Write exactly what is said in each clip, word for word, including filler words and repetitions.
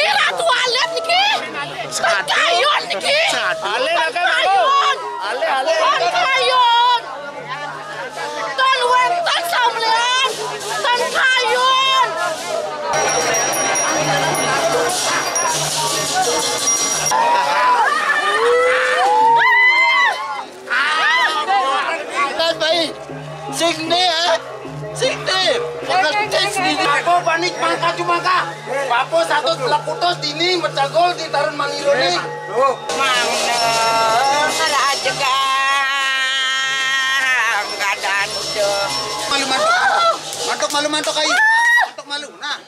Ira tualet niki. Tangkayun niki. Ale, ale, Tangkayun. Ale, ale. Tangkayun. Ton wénten saumlian. Tangkayun. Atas bayi. Sing ni, ah. Sing ni. Panas tes ni. Aku panik mangka cuma kah. Papo satu telak putus dini mencagol di tarun mangilu ni. Mang, salah aja, Kang. Keadaan udah. Malu mantuk. Mantuk malu mantuk ayo. Mantuk malu. Nah.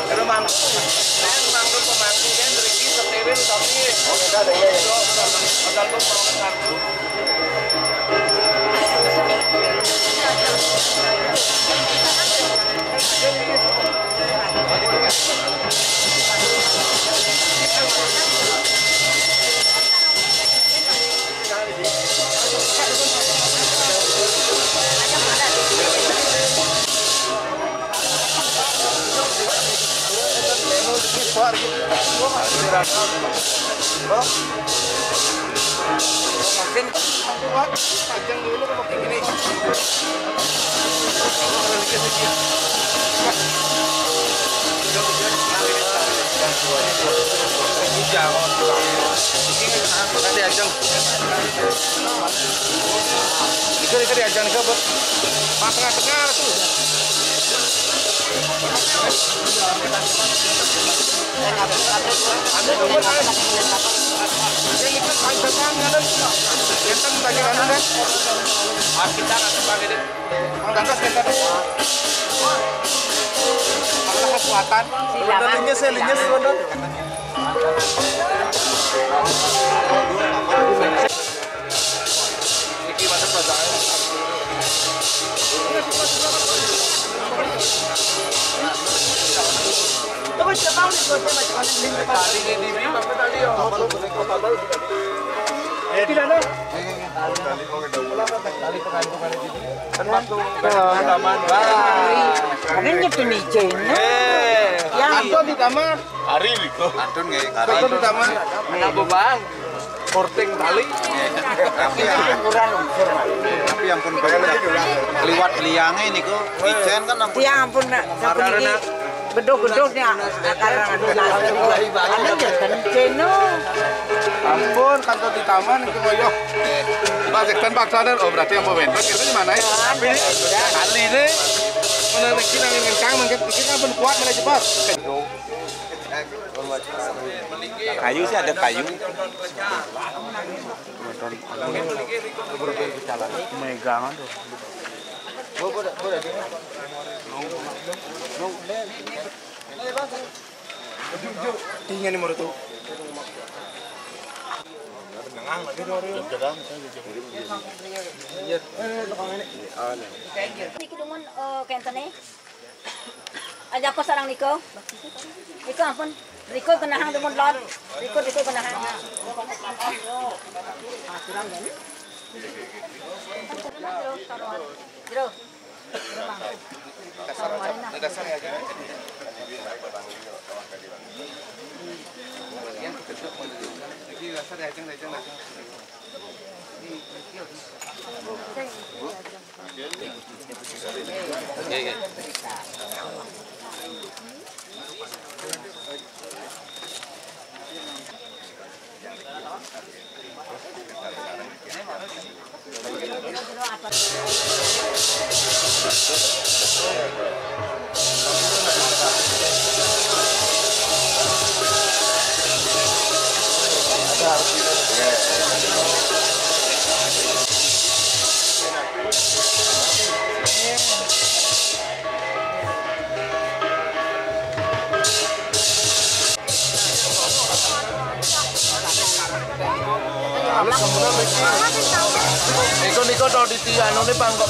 Aduh, Mang. Mang, Mang, lu pemangku kan, Ricky, Setiwin, Tommy. Oh, kita ada ya. Modal gua mau satu. Mungkin kuat, panjang dulu, mungkin gini. Nanti ajeng. Ikut, ikut, ajeng, ikut, Bos. Pas tengah-tengah tuh. Ambil, ambil, ambil. Yang ikut panjang, kan? Enten bagi anu, kan? Ah, kita nggak pakai deh. Bang Dagas, kita deh. Malah kekuatan. Silakan. Linyes ya, linyes, Bang. Kan waktu taman. Ada nyetu ni Jeno. Eh, yang Anton di taman. Hari itu. Anton nggih, hari Anton di taman. Anak bebang. Korting tali. Tapi ya, tapi ampun, liwat liangnya ini kok, ijen kan ampun. Ya ampun, nak. Satu ini. Gedung-gedungnya, karena anu, anu, anu, Jeno. Ampun, kantor di taman itu ngoyo. Pak Sekdan, Pak Sekdan, oh, berarti yang pemain. Pak, itu di mana ya? Tapi kali ini, mana lagi nang ngencang, mungkin, mungkin ampun kuat, mana cepat. Kayu sih ada kayu. Megang tuh. Tinggal nih menurut tuh. Niki dumun, eh, kenten e. Aja ko sareng niko. Niko ampun. Niko genahang dumun lot. Niko, niko genahang. Jero. Iko niko to di anu ne pangko.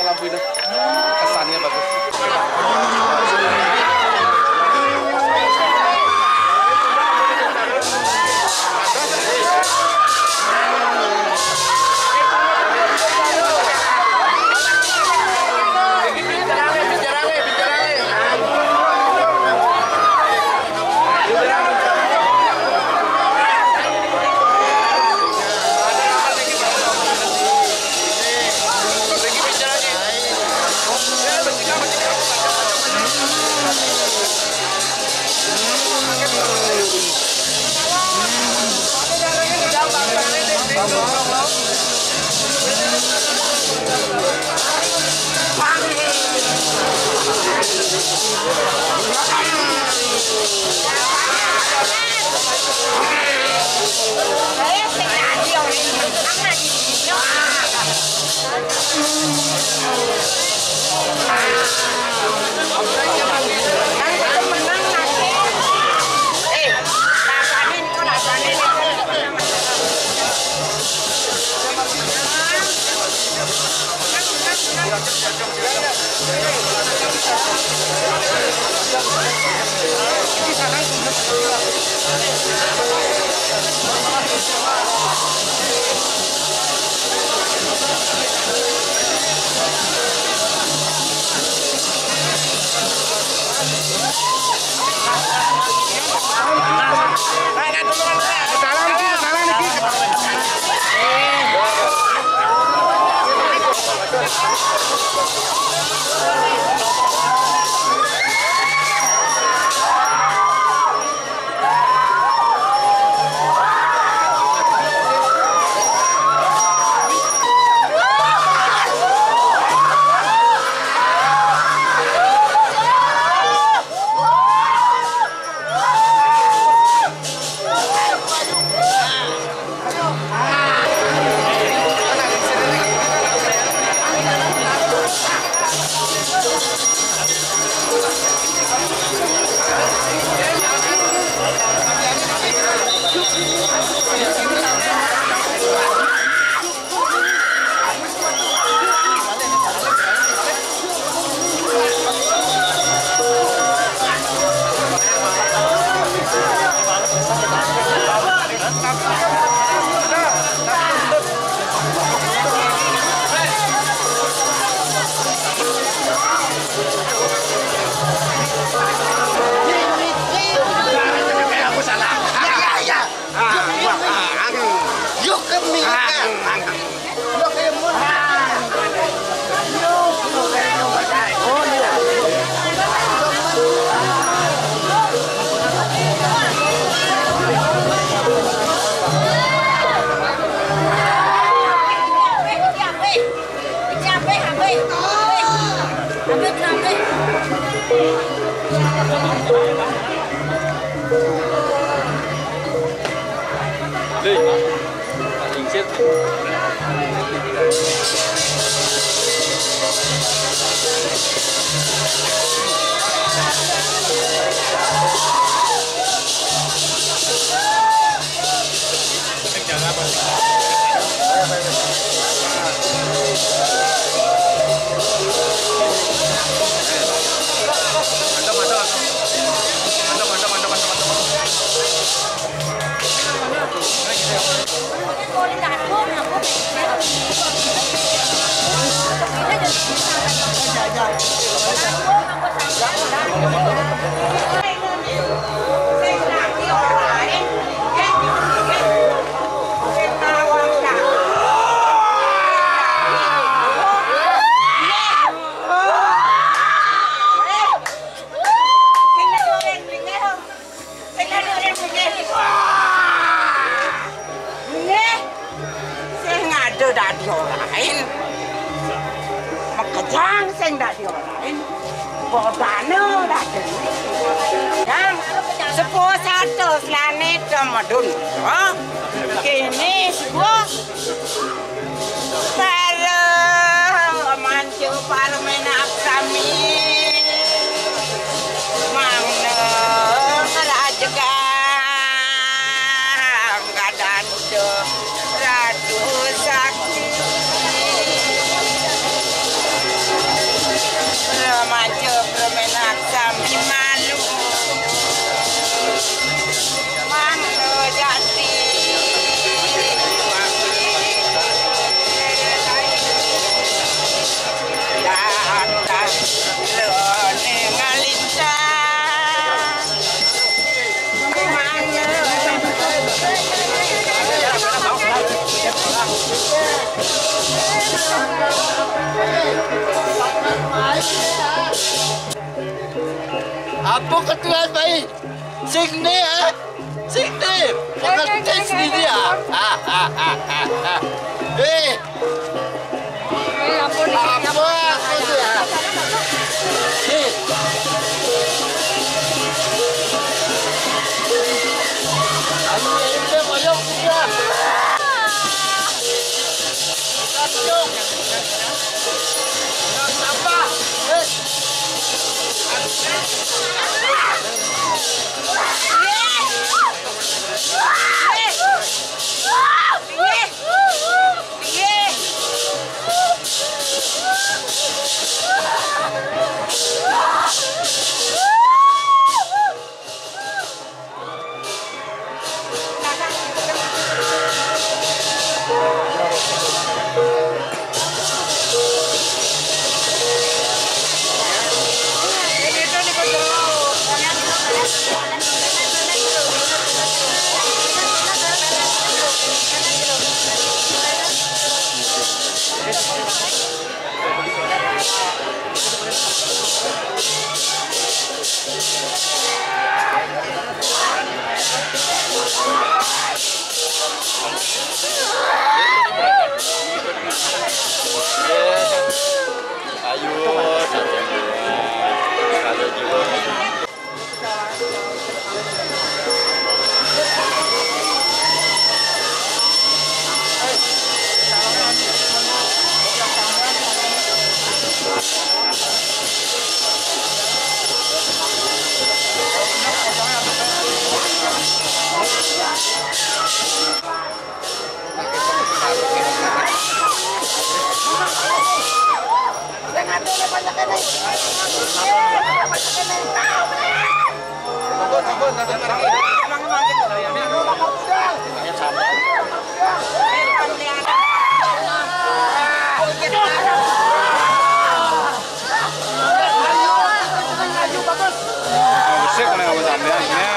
Lampu ini kesannya bagus. Sing ade ring bengih. Wah! Bengih. Sing ade dadi orahin. Makejang sing dadi orahin. Bodane dadi. Yang sepuh satus lane temedun. Hah? Kene sepuh. Para mancu para menak sami. Mangda rajegang gadanda Ratu Sakti. Para mancu para menak sami malu. Apa ketua baik? Sing ni, ah? Sing ni. Bukan sing ni dia. Eh. Eh, ampun, ini apa aku tu, ah? Eh. Ayo, ayo, ayo, ayo. Ayo. Apa? Eh. Ayo, ayo juga. Musik kena kamu sampean, ya.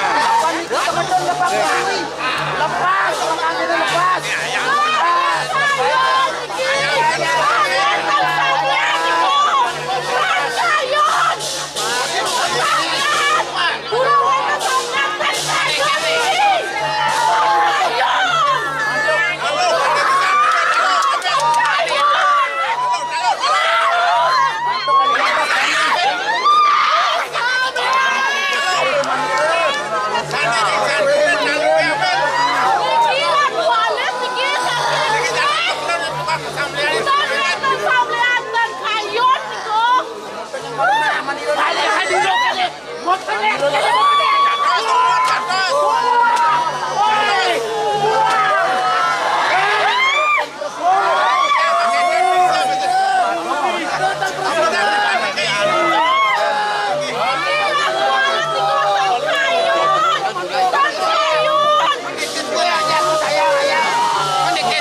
Lepas, lepas.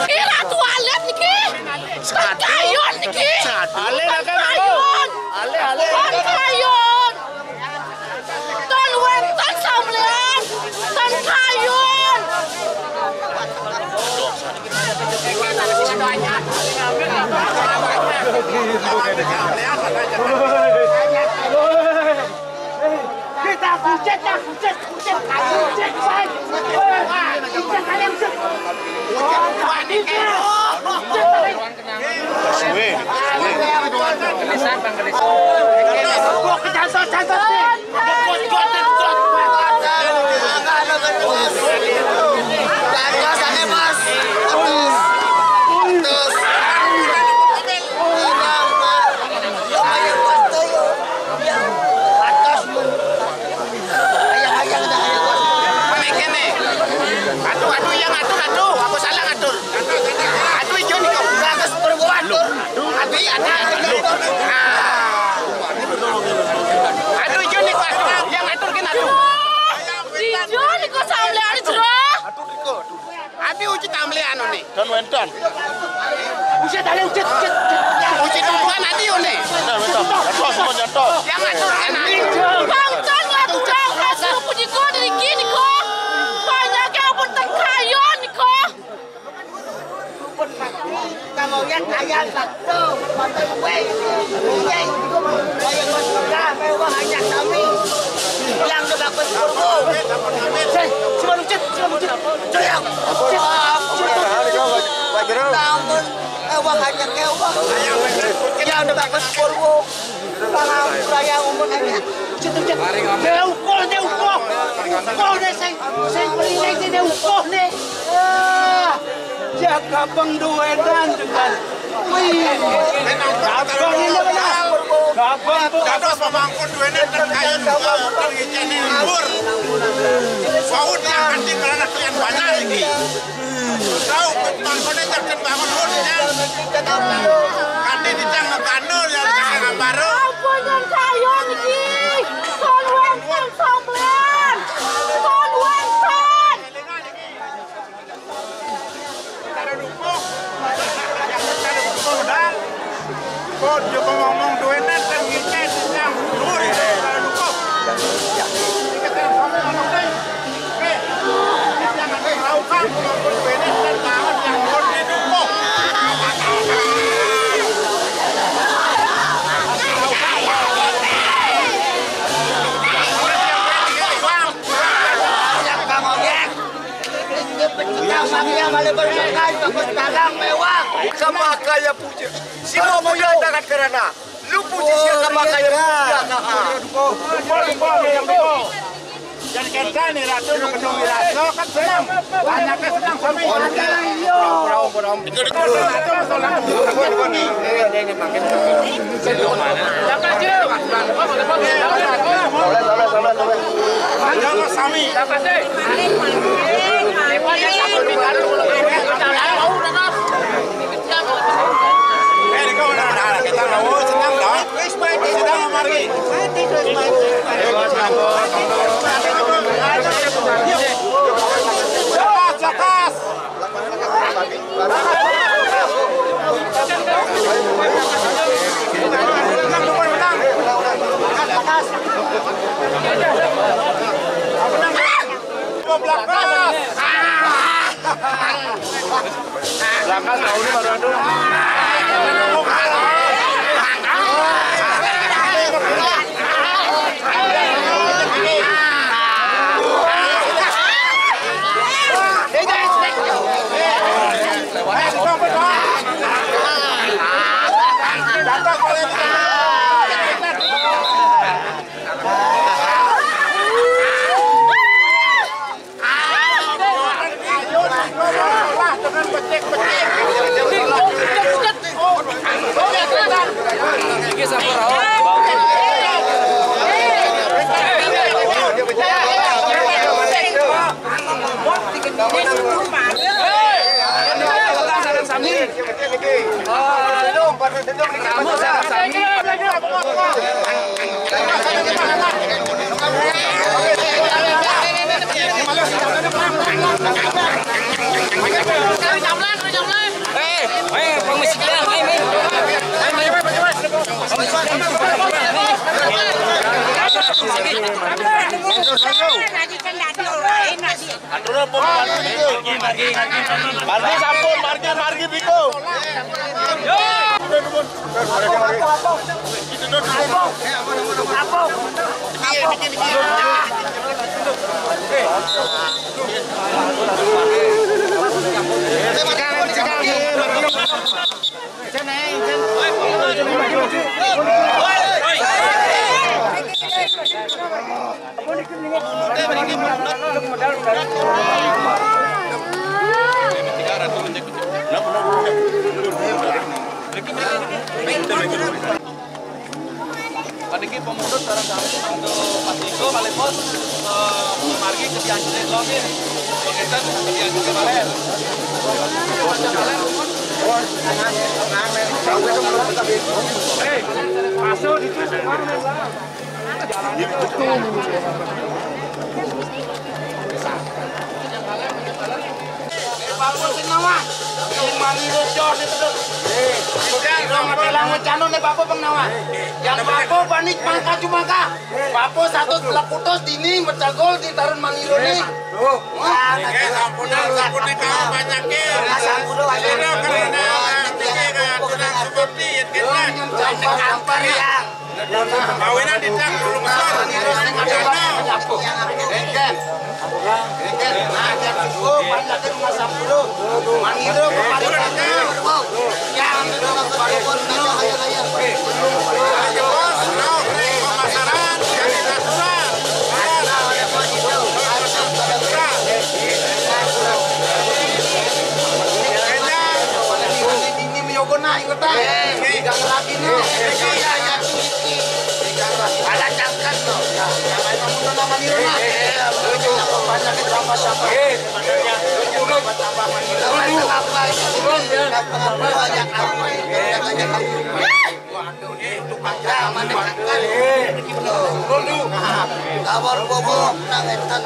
Ira tualet niki. Kayun niki. Ale, ale, ale. Kayun. Ale, ale. Kayun. Ton wénten sambelian. Ton kayun. Kita kucet, kucet, kucet, kucet, kucet, kucet. Mene kéné. Aduh, aduh, yang atur, aduh. Aku salah ngatur. Aduh, ijo niko. Bagus perbuatan. Aduh, aduh, aduh. Ah. Aduh, ijo niko, aduh. Yang atur kén aduh. Ijo niko sambelian jero. Aduh, ijo. Adi uci tambelian né. Don wénten. Uci tali uci, uci, uci. Uci tumpuan adi uné. Wénten, wénten. Nyatos, nyatos. Yang ngatur enak. Bangsa ngatur, bangsa puji ko diri gini ko. Banyak yang pun terkayon ko. Kalau lihat ayam satu, satu kue, iya, kaya kosong, mewah hanya kami. Yang udah bagus turbo. Cek, cuma ucit, cuma ucit. Joyang. Ampun, Pak. Ampun, Pak. Pak Jero. Ampun. Éwah anyar éwah. Ya udah bagus purwo. Pangampura ya umur anyar. Cit, cit. Dé ukoh, dé ukoh. Ukoh dé sing, sing mrene dé ukoh né. Ah. Ya gabeng duwenan dengan. Wih. Gabeng ini benar. Gabeng. Dados pemangku duwenan ten kayun, ten ngiceni lembur. Saut yang kanthi karana klian banyak iki. Tahu, mangkoné terjun bangun urutnya. Kanthi dijang ngabano ya, ngambaro. Ampun, nyuwun kayun iki. Kon wénten sampeyan. Kon wénten. Cara dukuh. Cara dukuh, dah. Kok dia ngomong duitnya, kan ngicet, yang dulu, cara dukuh. Ini kan ngomong, ngomong, deh. Sama kaya puja. Semua puja dengan kerana. Lu puji siapa makanya puja, kakak? Lupa, lupa, lupa, lupa. Jadi kita nih, Ratu, lu ketemu Ratu, kan senang. Anaknya senang, suami. Berau, berau, berau. Dapat, Ju. Dapat, Ju. Dapat, Ju. Eh, di kau nak, nak, kita mau senang dah. Sedang margi. Jakas, jakas. Menang, menang. Menang. Belakang. Belakang tahu ni baru ada. Margi sampun, margi, margi biko. Paniki pemundut sareng sami untuk Pak Tiko, Pak Lemos, eh, margi ke Cianjur, Lomin. Pengitan ke Cianjur, Balen. Hei, masuk di situ, Balen. Bapak sing nawah. Imani rojo niku. Yang bilang macano nih bapak pang nawah. Yang bapak panik mangka cumangka. Bapak satu telak putus dini mencagol di tarun maniro nih. Wah, nggih, sampunan, sampunan kalau banyak ya. Sampunan, sampunan. Karena, karena, karena seperti itu kan. Yang campur-campur ya. Kawinan dicak dulu besar. Engken. Engken. Nah, dia cukup, banyak di rumah sampuru. Mangiru kepada yang kepada pun, ayo, ayo, ayo. Pemasaran, jadi natural. Ini miyogo na, ingetan. Jangan lagi, no. Ada cangkat, no. Yang lain kamu nama Nirona. Banyak tambah-tambah. Tambah-tambah. Banyak apa? Waduh, ini tukang jaman, tukang. Kabar bobo, nang entan.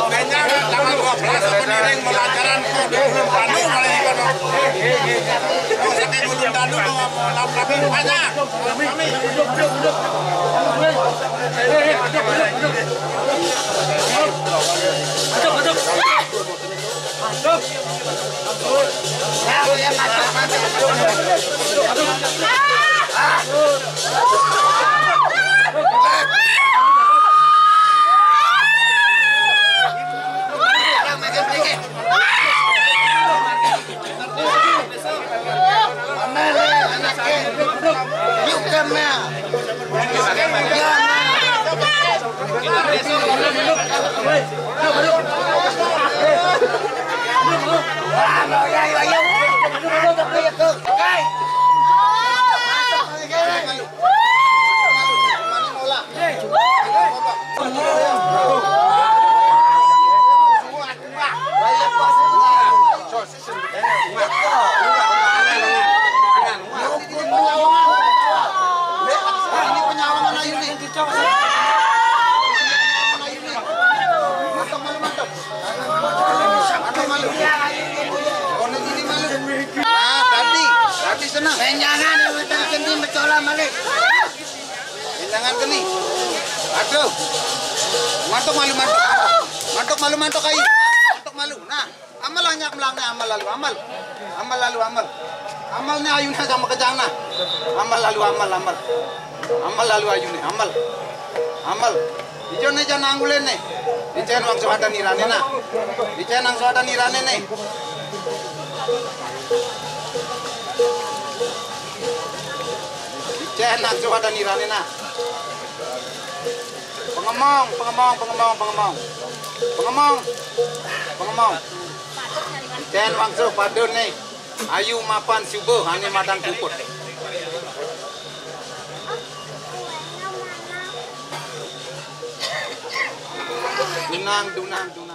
Kayaknya tanggal dua belas apa niring pelajaran kok di Gunung Tanu malah ikut. Terus di Gunung Tanu mau, mau enam kami banyak. Kami. Nah, tadi, tadi senang. Menjangan yang wetan kendi mencola malik. Menjangan kendi. Aduh. Mantuk malu, mantuk. Mantuk malu, mantuk, ayo. Mantuk malu. Nah. Amal hanya melangnya amal lalu amal. Amal lalu amal. Amal ni ayu na sama kejang na. Amal lalu amal amal. Amal lalu ayu ni amal. Amal. Ijo ne jana anggulen ne. Ijen wang sohada nirane na. Ijen wang sohada nirane ne. Ijen wang sohada nirane na. Pengemong, pengemong, pengemong, pengemong. Pengemong, pengemong. Jen wangsuh padun nih. Ayu mapan subuh ane madang puput. Dunang, dunang, dunang.